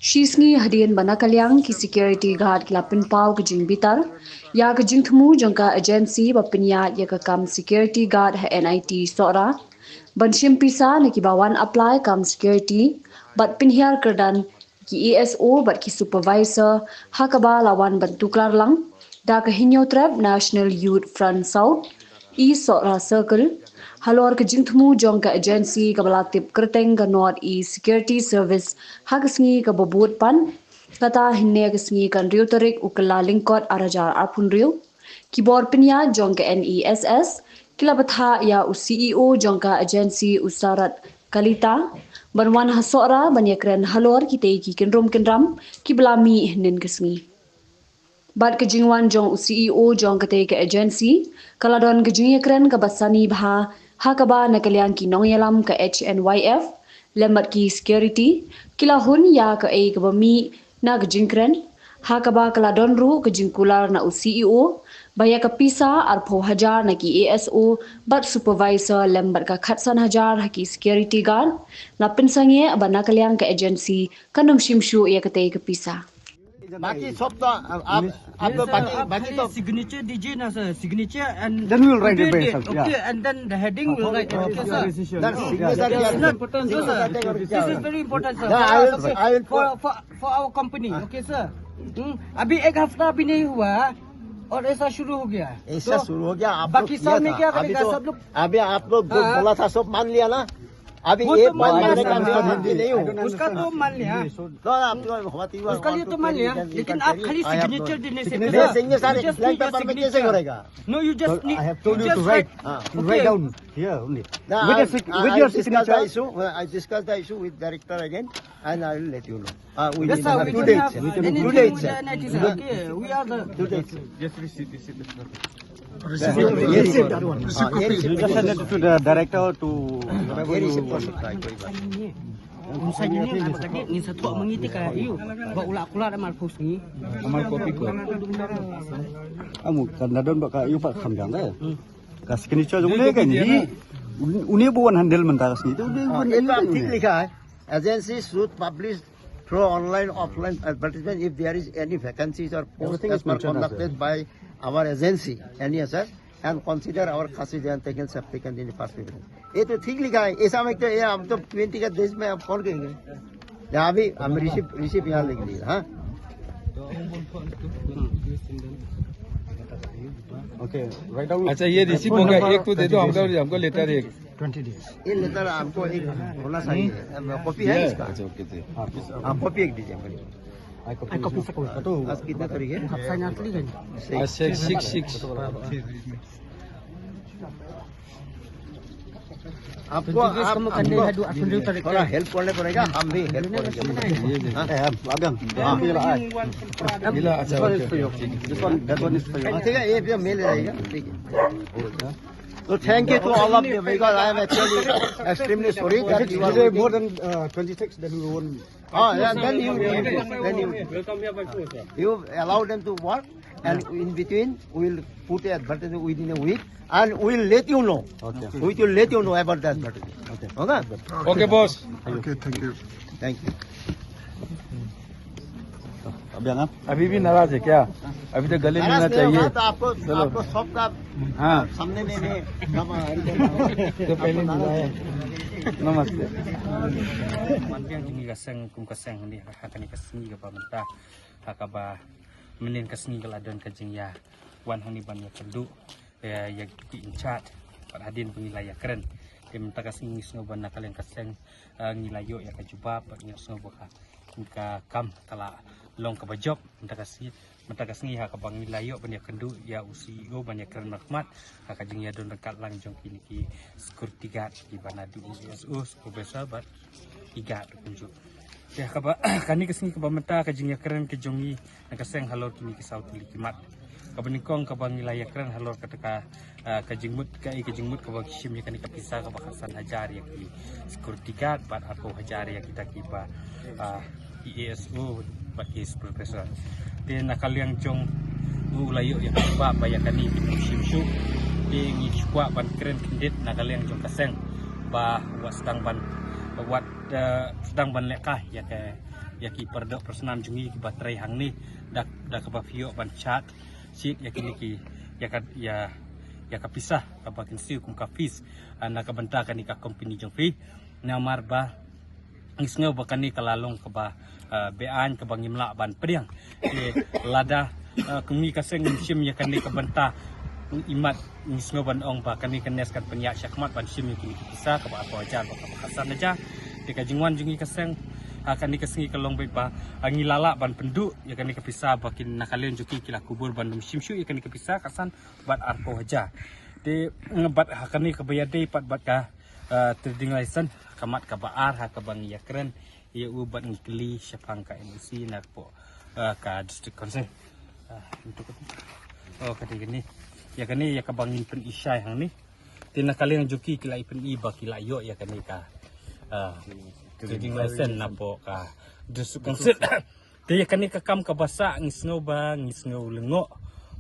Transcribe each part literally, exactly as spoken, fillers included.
Shi sngi hadien ba na ka liang ki security guard ki la pynpaw ka jingbitar ïa ka jingthmu jong ka agency ba pynïaid ïa ka kam security guard ha N I T Sohra ban shim pisa na kiba wan apply kam security bad pynhiar kyrdan ki A S O bad ki supervisor ha kaba la wan ban tuklar lang da ka Hynñiewtrep National Youth Front South East Sohra Circle halor ka jingthmu jong ka agency kaba la tip kyrteng ka North East Security Service ha ka sngi kaba bud pan. Kata hynne ka sngi ka hynriew tarik u Kyllalyngkot ar hajar arphew hynriew, ki bor pynïaid jong ka N E S S ki la bthah ïa u C E O jong ka agency u Sarat Kalita ban wan ha Sohra ban ïakren halor kitei ki kynrum kynram kiba la mih hynnin ka sngi. Bad ka jingwan jong u C E O jong katei ka agency ka la don ka jingïakren kaba sani bha ha kaba na ka liang ki nongïalam ka H N Y F lem bad ki security ki la hun ïa kaei kaba mih na ka jingkren ha kaba ka la don ruh ka jingkular na u C E O ba ïa ka pisa arphew hajar na ki A S O bad supervisor lem bad ka khatsan hajar ha ki security guard. La pynsangeh ba na ka liang ka agency kan ym shim shuh ïa katei ka pisa. बाकी सब तो आप, आप तो बाकी बाकी तो signature D J na sir, signature and Then we will write it by date, yourself, yeah. Okay, and then the heading will write, okay sir. Sir, This signature is क्या not important sir. This is very important sir. No, I will, I will For, for, for our company, okay sir. Hmm, अभी एक हफ्ता भी नहीं हुआ और ऐसा शुरू हो गया. ऐसा शुरू हो गया. आप लोग बाकी किया सब में था. क्या अभी करेगा तो सब लोग? अभी आप लोग जो हाँ. बोला था सब मान लिया ना. अभी वो ये तो मान मान लिया लेने का सर. हम समझ भी नहीं हूँ. उसका तो मान लिया. तो आप लोग what you उसका लिए तो मान लिया, लेकिन आप खाली सिग्नेचर देने से नहीं, signature just signature need पर the में कैसे signature. करेगा? No, you just need. I have told you Just to write, write. हाँ. to Okay. Write down here only. No, With I, your sig- I, with I your discuss the signature. Issue. I discuss the issue with director again, and I will let you know. Uh, within Yes sir, another we two don't days. Have anything Two with days, the sir. N I T sir. Okay, we are the. Two days. You just send it to the director to whatever you want. Unsanya ni anak tadi ni satu mengitik kayu. Ba ulak kulak amal pusni. Amal copy ko. Amu kan nadon ba ka yu pa kham jang ka. Ka signature jong ne kan ni. Uni bu wan handle mynta ka sngi tu. हाँ, ये तो आप ठीक लिखा है. Agency should publish through online, offline advertisement if there is any vacancies or post as per conducted by our agency, N E S S, and consider our Khasi Jayanti and Septic and in the past preference. ये तो ठीक लिखा है. ऐसा में तो ये हम तो ट्वेंटी का देश में आप कौन कहेंगे? यहाँ भी हम रिसीव रिसीव यहाँ लिख लिए. हाँ. Okay, write down. अच्छा, ये रिसीव होगा, एक तो दे दो हमको, हमको लेटर एक. ये लेटर आपको एक होना चाहिए. कॉपी है इसका? अच्छा, ओके जी. हाँ, कॉपी एक दीजिए हमको. Ai, copy sa ko to. आज कितने तारीख है? Sign asli kan? अच्छा, सिक्स सिक्स. आपको आप हमको थोड़ा हेल्प करने पड़ेगा, हम भी हेल्प करेंगे. Eh, abang. Gila, अच्छा, ओके, ओके. This one, that one is for you. हाँ, ठीक है, ये भी मेल रहेगा. ठीक है. So thank you to all of you because I am actually extremely sorry that you are Delay waiting. More than uh, twenty-six, then we won't. Ah, yeah, then you, then you, you allow them to work, and in between we will put a advertisement within a week, and we will let you know. Okay. We will let you know about the advertisement. Okay. Okay. ओके बॉस. Thank you. Abang, ah? अभी भी नाराज है क्या? अभी तो गले मिलना नाराज नहीं चाहिए. होगा, तो आपको चलो. आपको सबका हाँ. सामने में मैं हम तो पहले मिला है. नमस्ते. Wan biang jong ngi ka seng kum ka seng ni ha kane ka sngi kaba mynta ha kaba mynnin ka sngi ka la don ka jingïa wan hangne ban ïa kynduh ïa ïa ki in charge. Bad hadien ba ngi la ïa kren te mynta ka sngi ngi sngew ba na ka liang ka seng ngi la ïoh ïa ka jubab bad ngi sngew ba ka ka kam ka la long kaba jop mynta ka sngi. Mynta ka sngi ha kaba ngi la ïoh ban ïa kynduh ïa u C E O ban ïa kren markhmat ha ka jingïadon ryngkat lang jong kine ki security guard kiba naduh u S O supervisor bad ki guard kumjuh. Te ha kaba kane ka sngi kaba mynta ka jingïakren ka jong ngi na ka seng halor kine ki saw tylli ki mat. Kaba nyngkong kaba ngi la ïakren halor kata ka ah, ka jingmut ka i ka jingmut kaba ki shim ïa kane ka pisa kaba khatsan hajar ïa ki security guard bad arphew hajar ïa kita kiba ah, ki A S O bad ki supervisor. Te na ka liang jong u la ïoh ïa ka jubab ba ïa kane kim shim shuh. Te ngi shu kwah ban kren kyndit na ka liang jong ka seng ba wat sdang ban wat eh, sdang ban lehkai ïa ka ïa ki paradoh parasnam jong ngi kiba trei hangne da, da kaba phi ïoh ban shad shit ïa kine ki, ïa ka, ïa, ïa ka pisa kaba kin siew kum ka fees, ah, na ka bynta kane ka company jong phi. Namar ba ngi sngew ba kane ka la long kaba, ah, beaiñ kaba ngim lah ban pdiang. Te lada, ah, kum ngi ka seng ngim shim ïa kane ka bynta, imat ngi sngew ban ong ba kane ka NEST kan pynïaid shakhmat ban shim ïa kine ki pisa kaba arphew hajar bad kaba khatsan hajar. Te ka jingwan jong ngi ka seng ha kane ka sngi ka long beit ba, ah, ngi la lah ban pynduh ïa kane ka pisa ba kin na ka liang jong ki ki la kubur ban ym shim shuh ïa kane ka pisa khatsan bad arphew hajar. Te, mm, bad ha kane kaba ïadei pat bad ka, ah, trading license, ka mat kaba ar ha kaba ngi ïakren ïa u bad ngi kylli shaphang ka NOC na ka, ah, ka District Council. Ah, untuk oh, kane, kane. Ïa kane ïa kaba ngin pyni shai hangne. Te na ka liang jong ki ki la pyni ba ki la ïoh ïa kane ka, ah, trading license na pdeng ka District Council. Te ïa kane ka kam kaba sah ngi sngew ba ngi sngew lyngngoh.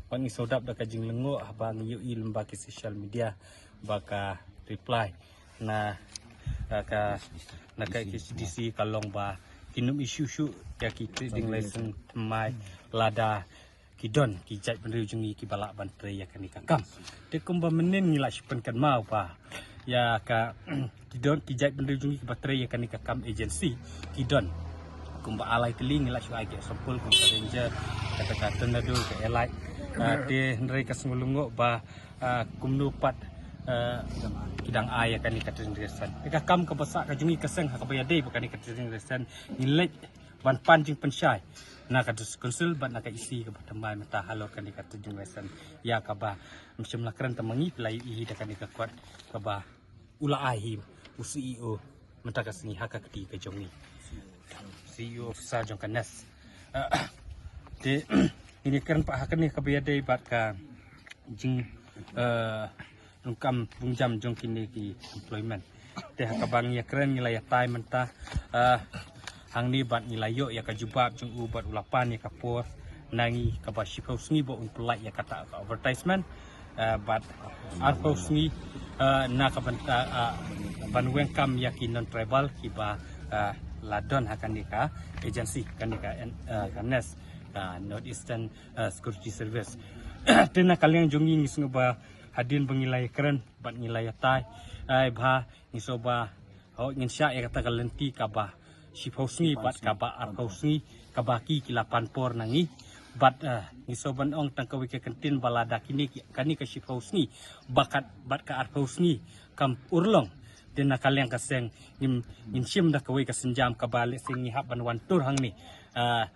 Bad ngi sngew dap da ka jinglyngngoh haba ngi ïohi lyngba ki social media ba ka reply na, ah, ka, na ka KHADC ka long ba kin ym issue shuh ïa ki trading license thymmai lada ki don ki jaitbynriew jong ngi kiba lah ban trei ïa kane ka kam. Te kumba mynnin ngi la shu pynkynmaw ba ïa ka ki don ki jaitbynriew jong ngi kiba trei ïa kane ka kam agency ki don kumba ar lai tylli, ngi la shu ai ki example kum ka Ranger, kata ka Tornado, ka Elite. Ah, te hynrei ka sngew lyngngoh ba, ah, kumno pat, ah, ki dang ai ïa kane ka trading license. Te ka kam kaba sah ka jong ngi ka seng ha kaba ïadei bad kane ka trading license ngi leit ban pan jingpynshai na ka District Council bad na ka EC kaba thymmai mynta halor kane ka trading license ïa kaba ym shym la kren tang ma ngi, phi la ïohi da kane ka kot kaba u la ai hi u CEO mynta ka sngi ha ka kti ka jong ngi, CEO officer jong ka NEST. Ah, te ngin ïakren pat ha kane kaba ïadei bad ka jing, eh, rukom bun jam jong kine ki employment. Te ha kaba ngi ïakren ngi la ïatai mynta, eh, hangne bad ngi la ïoh ïa ka jubab jong u bad u la pan ïa ka por na ngi kaba shiphew sngi ba un pynlait ïa kata ka advertisement. Eh, bad arphew sngi, eh, na ka bynta, eh, ban weng kam ïa ki non tribal kiba, eh, la don ha kane ka agency, kane ka, eh, ka NEST, ka North Eastern, eh, Security Service. Te na ka liang jong ngi ngi sngew ba hadien ba ngi la ïakren bad ngi la ïatai, eh, ba ngi sngew ba hooid ngin shah ïa kata ka lynti kaba shiphew sngi bad kaba arphew sngi kaba ki ki la pan por na ngi. Bad, eh, ngi sngew ban ong tang kawei ka kyntien ba lada kine ki, kane ka shiphew sngi bad ka, bad ka arphew sngi kam urlong, te na ka liang ka seng ngin, ngin shim da kawei ka sienjam kaba lehse ngi hap ban wan tur hangne. Eh,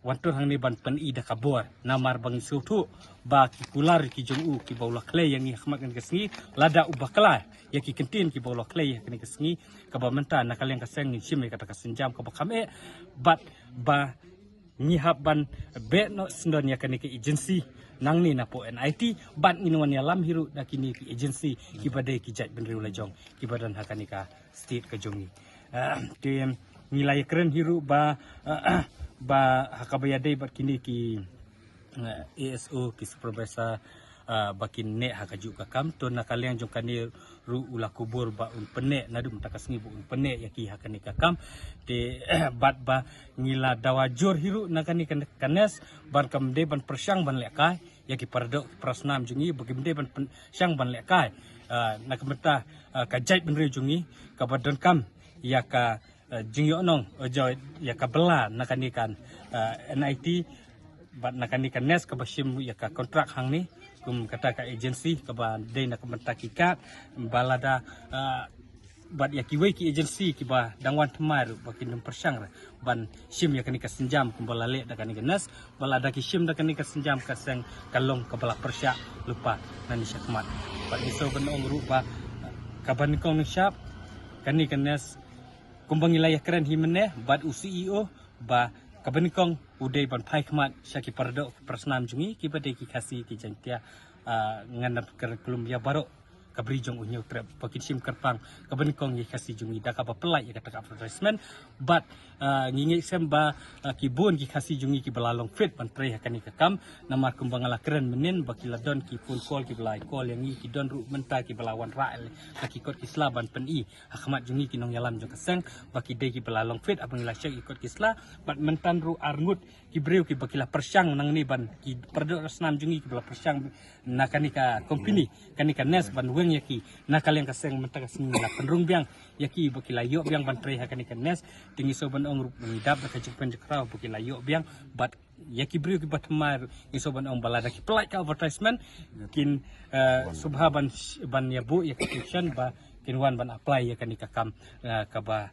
wan tur hangne ban pyni da ka bor namar ba ngi sngewthuh ba ki kular ki jong u kiba u la khlei ïa ngi ha khmat kane ka sngi, lada u bakla ïa ki kyntien kiba u la khlei ha kane ka sngi, kaba mynta na ka liang ka seng ngin shim ïa kata ka sienjam kaba kham eh bad ba ngi hap ban beh noh syndon ïa kane ka agency nangne na pdeng NIT bad ngin wan ïalam hi ruh da kine ki agency kiba dei ki jaitbynriew la jong kiba don ha kane ka state ka jong ngi. Ah, te ngi la ïakren hi ruh ba, ah, ba ha kaba ïadei bad kine ki, ah, ASO ki supervisor, ah, ba kin neh ha kajuh ka kam, to na ka liang jong kane ruh u la kubur ba un pynneh, naduh mynta ka sngi ba un pynneh ïa ki ha kane ka kam. Te bad ba ngi la dawa jur hi ruh na kane ka, ka NEST ban kam dei ban pyrshang ban lehkai ïa ki paradoh parasnam jong ngi ba kim dei ban pyrshang ban lehkai, ah, na ka bynta, ah, ka jaitbynriew jong ngi kaba donkam ïa ka, ah, jingïohnong, ah, ïa ka bylla na kane ka, ah, NIT bad na kane ka NEST kaba shim ïa ka kontrak hangne kum kata ka agency kaba dei na ka bynta ki kad ba lada, ah, bad ïa kiwei ki agency kiba dang wan thymmai ruh ba kin ym pyrshang ruh ban shim ïa kane ka sienjam kumba la leh da kane ka NEST, ba lada ki shim da kane ka sienjam ka seng ka long kaba la pyrshah lypa nangne shakhmat. Bad ngi sngew ban ong ruh ba kaba nyngkong nyngshap kane ka NEST kumba ngi la ïakren hi mynne bad u CEO ba kaba nyngkong u dei ban phai khmat sha ki paradoh parasnam jong ngi kiba dei ki Khasi ki Jaiñtia, ah, ngan ym kren kyllum ïa baroh ka bri jong u Hynñiewtrep ba kin shim kyrpang kaba nyngkong ïa ki Khasi jong ngi da kaba pynlait ïa kata ka advertisement. Bad ngi ngeit skhem ba ki bun ki Khasi jong ngi kiba la long fit ban trei ha kane ka kam. Namar kumba nga la kren mynnin ba ki la don ki phone call kiba la call ïa ngi, ki don ruh mynta kiba la wanrah ha ki kot ki sla ban pyni ha khmat jong ngi ki nongïalam jong ka seng ba ki dei kiba la long fit haba ngi la check ïa ki kot ki sla. Bad mynta ruh arngut ki briew kiba ki la pyrshang nangne ban ki pyrdoh snam jong ngi kiba la pyrshang na kane ka company, kane ka NEST ban weng ïa ki na ka liang ka seng mynta ka sngi la pynrung biang ïa ki ba ki la ïoh biang ban trei ha kane ka NEST. Te ngi sngewbha ban ong ruh ngi dap da ka jingpynjah khraw ba ki la ïoh biang. Bad ïa ki briew kiba thymmai ruh ngi sngewbha ban ong ba lada ki pynlait ka advertisement kin sngewbha ban ban ïa buh ïa ka petition ba kin wan ban apply ïa kane ka kam kaba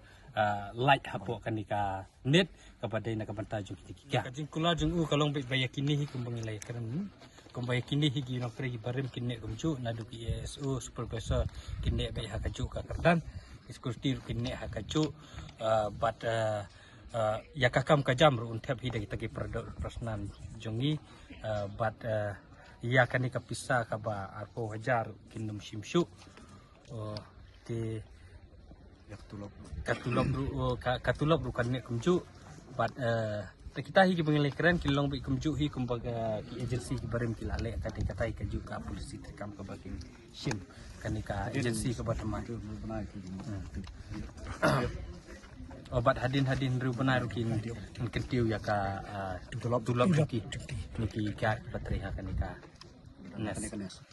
lait hapoh kane ka NEST kaba dei na ka bynta jong kine ki. Ka jingkular jong u ka long beit ba ïa kine hi kumba ngi la ïa kren, kumba ïa kine hi ki nongtrei kiba rim kin neh kumjuh, naduh ki A S O, supervisor kin neh beit ha kajuh ka kyrdan, security ruh kin neh ha kajuh. Bad ïa ka kam ka jam ruh un thep hi da kita ki pyrdoh pyrshang jong ngi. Bad ïa kane ka pisa kaba arphew hajar kin nym shim shuh. Te ka tulop ruh ka tulop ruh kan neh kumjuh. Bad te kita hi kiba ngi la ïa kren kin long beit kumjuh hi kumba ki agency kiba rim ki la leh. Ka dei kata hi kajuh ka policy treikam kaba kin shim kane ka agency kaba thymmai. Bad hadien hadien hynriew bnai ruh kin kyntiew ïa ka tulop jong ki, ki kiba trei ha kane ka NEST.